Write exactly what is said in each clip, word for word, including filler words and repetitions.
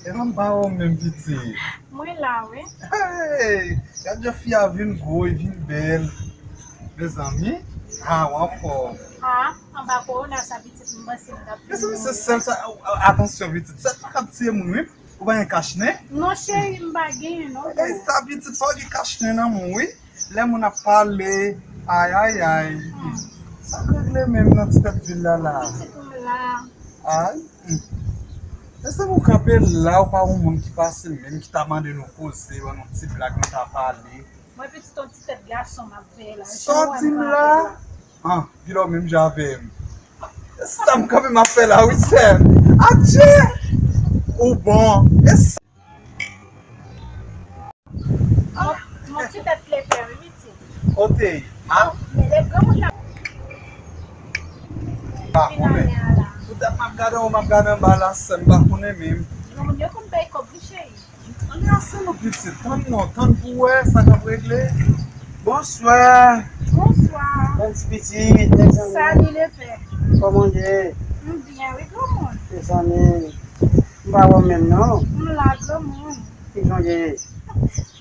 Epa m pa wè w menm pitit. Mwen la wi. Hey, gad jan fi a vin gwo, li vin bèl. Mezanmi, ha, w anfòm. Ha, anba kowona sa pitit m panse m t ap vin. Mezanmi, se sèl sa, atansyon pitit, sèl sa k ap tiye moun wi. Ou pa gen kach nen? Non cheri, m pa genyen non. Ey, sa pitit, fò w gen kach nen nan men w wi. Lè moun ap pale, ay, ay, ay. Sa k regle menm nan ti tèt vil la la? Pitit m la. Ay. Èske pou kanpe la, ou pa yon moun ki pase menm, ki ta mande nou koze, ban nou ti blag, nou ta pale? Mwen pitit yon ti tèt gason m ap fè la. Sa w di m la? An, Gilo menm jan avè m. E sa m kanpe m ap fè la wi sè m. Adje! Ou bon. E sa. Mon, mon ti tèt lepè wi pitit. Kote? A? Men le granmoun nan. Pa konnen. Poutèt m ap gade w, m ap gade anba la, sè m pa konnen menm. Granmoun yo konn bay kòb wi cheri. Ann ase nou pitit, tann non, tann pou wè sa k ap regle. Bonswa. Bonswa. Bòn ti pitit, mezanmi. Salut lepè. Kòman w ye? M byen wi granmoun. Mezanmi, m pa wè w menm non. M la granmoun. Kijan w ye?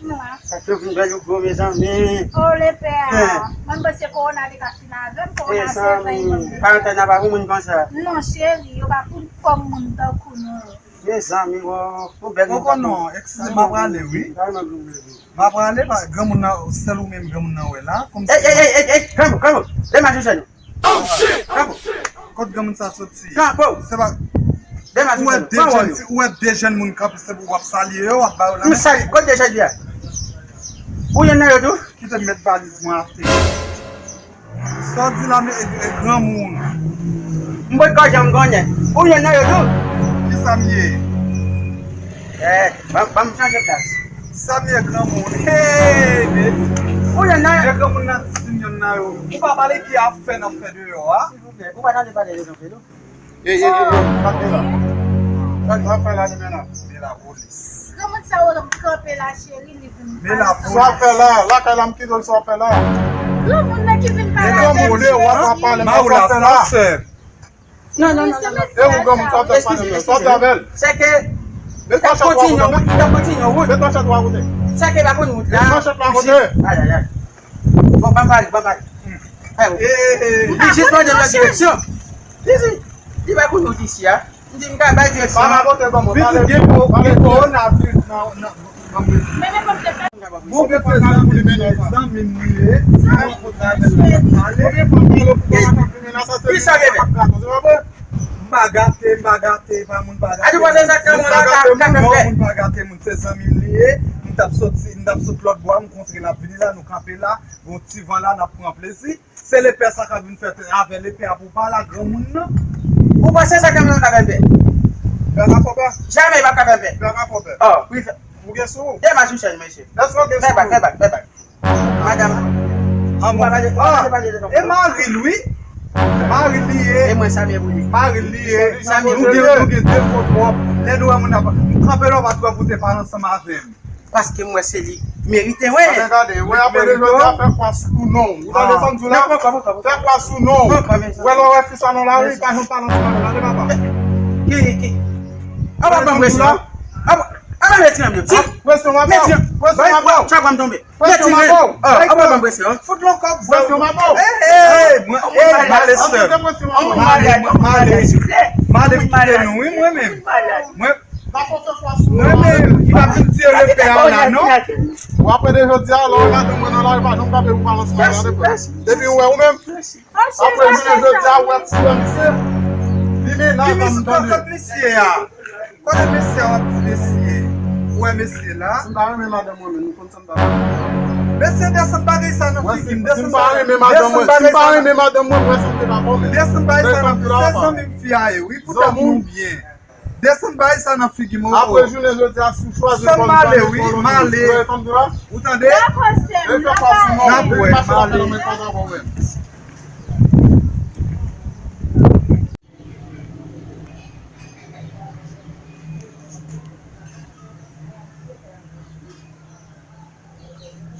M la. Sa tou vin bèl ou gwo mezanmi. O lepè a. Mwen m panse kowona te ka fin avè m, kowona se ven. Mezanmi, karantèn nan pa pou moun konsa. Non cheri, yo pa pou fòm moun tankou nou. Mezanmi, ou bèl. Koko non, eskize m, m ap prale wi. M ap prale, granmoun nan, sèl ou menm granmoun nan wè la. Ey, ey, ey, ey, ey, granmoun, granmoun, degaje chèn ou. Granmoun. Kot granmoun sa soti? Kanpe w. Se pa. Degaje chèn ou. Ou wè de jèn moun kanpe, se pou w ap salye yo, w ap ba yo lanmen. M salye, kot de jèn li a? Ou youn nan yo tou? Kite m met valiz mwen atè. Sa w di la, men, e, e granmoun. M pot kò janm konnen. Ou youn nan yo tou? Kisa m ye? Eh, ban, ban m chanje plas. Sa m ye granmoun. Hey, baby. Ou youn nan yo? E granmoun nan di si m youn nan yo. Ou pa pale ki afè n ap fè deyò a? Silvouplè, ou pa tande pale de non, non. Ey, ey, ey, ey, sa k gen la? Sa k ap fè la demen la? Men lapolis. Granmoun sa yo kanpe la, cheri, li vin pale. Men lapolis. Sa w ap fè la? Lakay la, m kite l, sa w ap fè la? Granmoun nan ki vin pale avè m. Granmoun deyò a pa pale, men sa w ap fè la? Non, non, non, non, non. E ou granmoun, sa w ap fè pale, men sa w ap fè avè l? Se ke. Met manchèt ou a kote? Met manchèt ou a kote? Sa ke pa konn wout la. Met manchèt ou a kote? Ay, ay, ay. Bon, ban m pale, ban m pale. Li jis mande m nan direksyon. Li di, li pa konn wout isi a. M di m ka bay direksyon. Pa rakonte ban mwen, pale. Pitit gen ko-, gen kowonaviris nan, nan, nan mwen. Bon, men se zanmi m, zanmi m li ye. Mwen rankontre avè l, mwen pale. Kisa gen? M pa gate, m pa gate, pa moun pa gate. A, ou panse sa k fè moun la ka, ka fè m pè? Non, moun pa gate moun, se zanmi m li ye. M t ap soti, m t ap sot lòt bò a, m kontre l ap vini la, nou kanpe la, gon ti van la, n ap pran plezi. Se lepè sa k ap vin fè avè lepè a pou w pale ak granmoun nan. Ou panse sa k ap fè m pè? Pè pa fè pè. Jamè l p ap ka fè m pè. Pè pa fè pè. Oh, wi, fè. Ou gen sou ou? Degaje chèn, mesye. Èske w gen sou ou? Fè bak, fè bak, fè bak. Madanm. An bon. Ou pa pale, ou pa pale de non. E mari l wi. Mari l li ye. E mwen, sa m ye pou li. Mari l li ye. Sa m ye pou li. Nou gen, nou gen defo twòp. Lè nou wè moun ap kanpe la, w pa t wè pou w te pale ansanm avè m. Paske m wè se li k merite, wi. Gade, gade, wè apre de jodi a, fè kwa sou non w. Ou tande sa m di w la? Fè kwa sou non w. Wè lè w wè fi sa nan lari, pa janm pale ansanm avè l, tande papa. Ki, ki? An pa ban m presyon. An pa, an pa met tren m yo. Presyon pa ba w. Presyon pa ba w. Chak fwa m tonbe. Presyon pa ba w. An pa ban m presyon. Fout lòt kòb. Presyon pa ba w. Ey, ey, mwen, ey, m ale sèl. M ale, m ale. M ale kite nou, wi, mwen menm. Mwen, mwen menm, li pa vin tiye lepè a la, non. Ou apre de jodi a, lè w gade mwen nan lari, pa janm kanpe pou pale ansanm avè l. Depi ou wè ou menm, apre jounen jodi a, ou wè ti frè misye, li menaj la m tande. Kote misye a? Kote mesye a w ap di mesye? Ou wè mesye la? Si m pa renmen madanm mwen menm, nou konn sa m ta fè. Mesye, desann bagay sa nan figi m. Si m pa renmen madanm mwen, si m pa renmen madanm mwen, m wè sa m te pa fè w menm. Desann bagay sa nan figi m. Se zanmi m fi a ye, wi, poutèt nou byen. Desann bagay sa nan figi m, o, o. Apre jounen jodi a, si w chwazi fè m pale, wi, m ale. Ou tande? Dakò, sè m, n ap pale. N ap wè, m ale.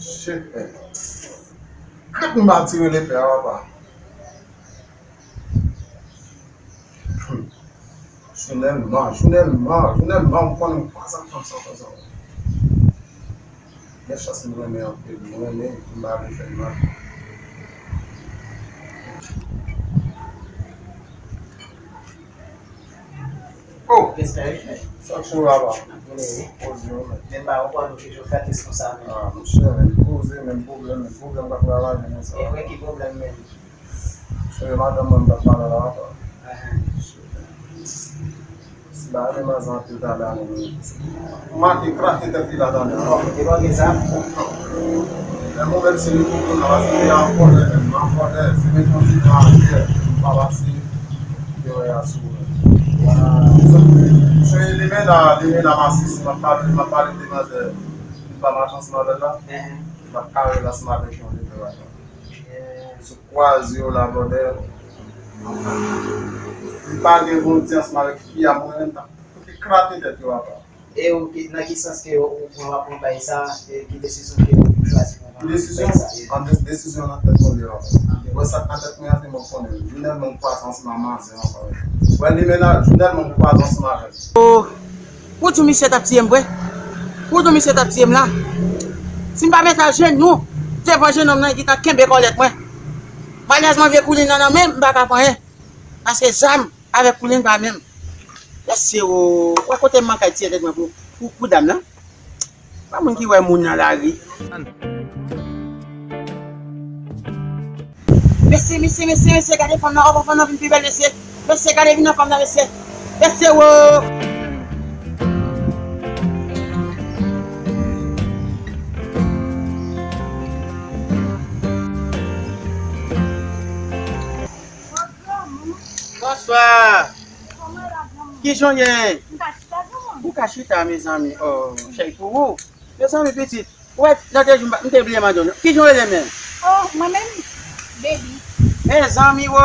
Shit, man. Gad m pa tire lepè a, papa. Hmm. Jounèlman, jounèlman, jounèlman, m konnen m pa sa m fè sa, fè sa. Gen chans m renmen anpil, m renmen, m pa vle fè l mal. Oh! Respè, respè. Sa k sou la, ba? Poze yo, men. Men ba, ou konn ki jou fèt responsab, men. Ah, monchè, men poze, men pwoblèm, men pwoblèm k ap travay, men sa. E vre, ki pwoblèm, men? Se madanm mwen m t ap pale la ankò. Ahan. Si ba li manzè anpil talè a, nou make krake tèt li la talè a. Bon, e bon, gen sa. Lè mwen menm se li pou kounye a, paske li an kòlè menm, an kòlè, se menm yon ti jan aryè, m pa pase, yo wè a sou mwen. Waw. Se limena, limena masis, m ap pale, m ap pale de manzè, m pa mache ansanm avè l la, m ap kare l ansanm avèk yon limena. Sou kwaze yo la, brother. Li pa gen bon ti ansanm avèk fi a, mwen menm, t ap fout li krate tèt yo apa. E ou ki, nan ki sans ke ou pran, w ap pran bay sa, e ki desizyon ke ou chwazi pran bay sa? Desizyon, an de-, desizyon nan tèt mwen li apa. Wè sa k nan tèt mwen an, se mwen k konnen. Jounèlman m kwaze ansanm a manzè ankò. Wè li menaj, jounèlman m kwaze ansanm avè l. Ou di w misye t ap tiye m vre? Ou di w misye t ap tiye m la? Si m pa met ajenou devan jenòm nan ki t ap kenbe kòlèt mwen, malerezman vye koulin nan nan men m, m pa ka fè anyen. Paske zam avèk koulin pa menm. Mesye o, wè kote m manke tiye tèt mwen pou, pou, pou dam nan. Pa moun ki wè moun nan lari. Mesye, mesye, mesye, mesye, gade fanm nan, oh, fanm nan vin pi bèl, mesye. Mesye, gade vin nan fanm nan, mesye. Mesye, wo! Bonswa. Kijan w ye? Ou ka chita, mezanmi. Oh, chèy pou ou. Mezanmi, pitit. Ou wè, lòt jou, m te bliye mande w. Kijan w rele menm? Oh, mwen menm, Baby. Mezanmi, wo.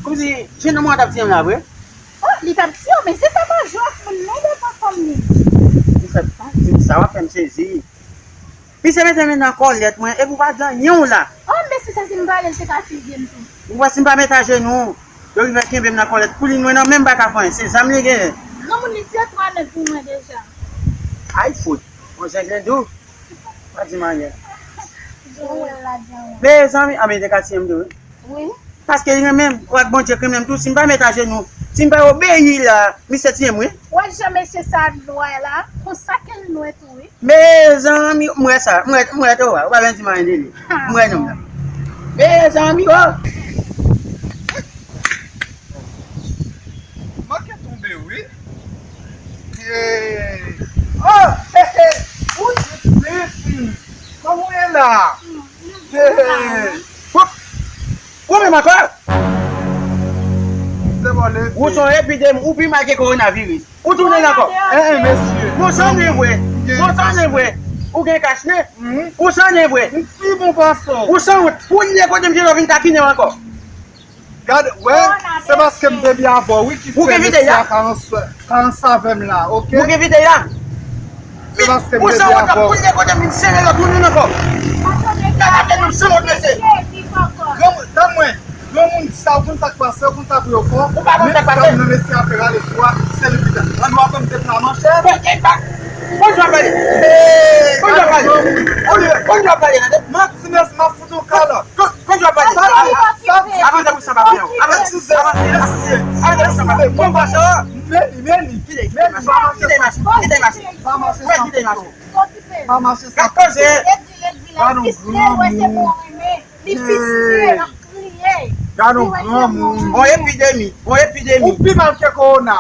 Kòmsi, jenòm an t ap tiye m la, vre? Oh, li t ap tiye w, men se sa pa jwe ak moun non, devan fanm li. Ou fè pa di m sa, w ap fè m sezi. Misye mete men nan kòlèt mwen, epi w pa di anyen w la. Oh, mesye sa, si m pale, l te ka fizye m tou. Ou wè, si m pa met ajenou, yo rive kenbe m nan kòlèt, koulin mwen nan men m pa ka fè anyen, se zam li genyen. Granmoun li tire twa nèg pou mwen deja. Ay, fout, yon zenglendo. Pa di m anyen. Mezanmi, a, men te ka tiye m tou, wi. Wi. Paske li renmen m, kwak Bondye k renmen m tou, si m pa met ajenou, si m pa obeyi la, misye tiye m, wi. Wè jan mesye sa nwè la, konsa ke l nwè tou, wi. Mezanmi, m wè sa, m wè, m wè tou, ou pa bezwen di m anyen de li. M wè nonm nan. Mezanmi, oh! Manke tonbe, wi. Hey! Oh! Hey, hey! Ou pitit! Kòman w ye la? Hey! Wop! Ou menm ankò? Se vòlè. Ou se yon epidemi, ou pi mal ke kowonaviris. Ou tounen ankò. Eh, eh, mesye. Bon, sa w gen vre. Bon, sa w gen vre. Ou gen kachne. Ou san gen vre. Ou pi bon pase w. Ou sanwont. Ou lye kote m te vin takinen w ankò. Gade, wè, se paske m te byen avè w, wi, ki fè mesye a ka ansanm avè m la, oke? Ou gen videyo la? Se paske m te byen avè w. Ou sanwont, ap koule kote m vin sere lòt moun ankò. Gade, gade, nou sanwont, mesye. Granmoun, tann mwen. Granmoun sa, ou konn sa k pase, ou konn sa pou yo fè w. Ou pa konn sa k pase. Menm sa, mesye a fè rale sou a, se li ki fè. An nou aprann tèt la, monchè. Konn sa k pale. Konn sa k pale. Konn sa k pale. Manti, mesye, m ap fout ou kalòt. Konn sa w ap pale. Avanse pou sa pa pran w. Avanse, avanse, avanse. Avanse pou sa pa pran w. Mwen mache. Meni, meni. Kite, kite mache. Kite mache. Kite mache. Mwen kite mache. Pa mache sa. Gad koze. Gad yon granmoun. Li fistre, ap kriye. Gad yon granmoun. On epidemi. On epidemi. Ou pi mal ke kowona.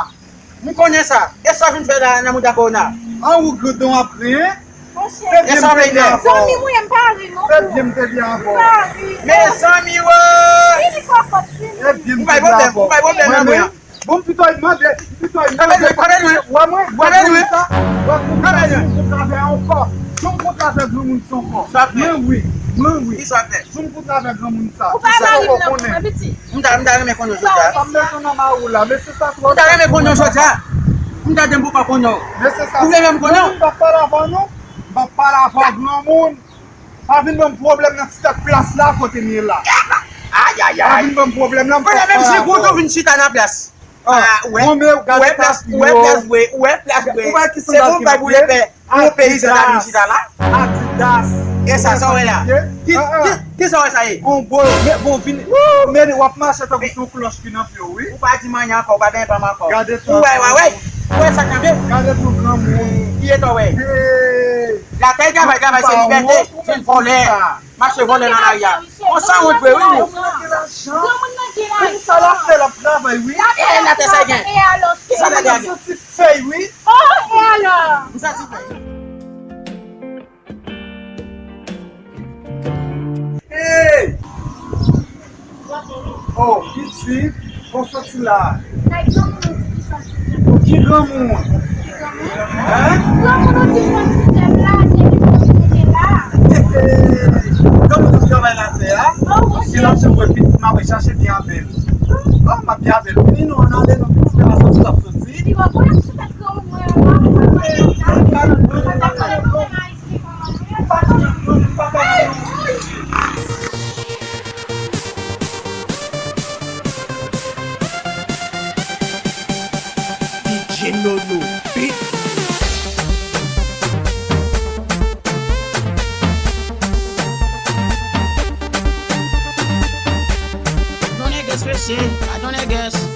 M konnen sa. E sa w vin fè la nan mouda kowona? An ou gridon ap griyen? Monchè. E sa w vle di? Zanmi mwen, m pa ri non. Se byen m te byen avè w. M pa ri. Mezanmi, wo! Fini kòkòt, fini. E byen m te byen avè w. Ou bay pwoblèm, ou bay pwoblèm nan mwen an. Bon, m pito mande, m pito mande. Wè mwen, wè granmoun sa, wè granmoun sa, m kontre avè ankò. Jan m kontre avè granmoun sa ankò. Mwen wi, mwen wi. Ki sa w fè? Jan m kontre avè granmoun sa. Ou pa mari m nan, mwen piti. M ta, m ta renmen konnen w jodi a. Sa m bezwen nan mari w la, mesye sa twò. M ta renmen konnen w jodi a. M ta di m pou pa konnen w. Mesye sa. Ou vle menm konnen w? Non, m p ap pale avè w non. M p ap pale avè w granmoun. Pa vin ban m pwoblèm nan ti tèt plas la kote m ye la. Ayayay. Pa vin ban m pwoblèm nan, m p ap pale avè w. Konnen menm si goud ou vin chita nan plas. Ah, ou wè, ou wè plas, ou wè plas bwe, ou wè plas bwe. Ou wè ki sandal ki nan pye? Ou wè ki sandal ki nan pye? Yon peyi san dam chita la. Adidas. E sa, sa w wè la? Ki, ki, ki sa w wè sa ye? Bon, bon, men, bon, vin, men w ap mache tankou se yon klòch ki nan pye w, wi. Ou pa di m anyen ankò, ou pa benyen pa m ankò. Gade tan. Ou wè, wè, wè. Ou wè sa k nan pye? Gade tan granmoun. Ki eta w wè? Hey. Latè travay, travay, se libète. Vin vòlè. Mache vòlè nan lari a. Konsa wont vre, wi, ou. Granmoun nan gen lajan. Granmoun nan gen lajan. Pou sa l ap fè, l ap travay, wi. E latè sa gen? E alò? Ki sa latè a gen? Granmoun nan santi fèy, wi. Oh, e alò? Ou santi fèy? Hey! Oh, pitit, bon soti la. Ki granmoun? Hein? Granmoun ap travay latè a. Ki l ap janm wè pitit, m ap chache byen avè l. Oh, m ap byen avè l. Vini non, ann ale non, pitit, la soti, l ap soti. D J Nono Beat. Don't niggas for shit. I don't niggas.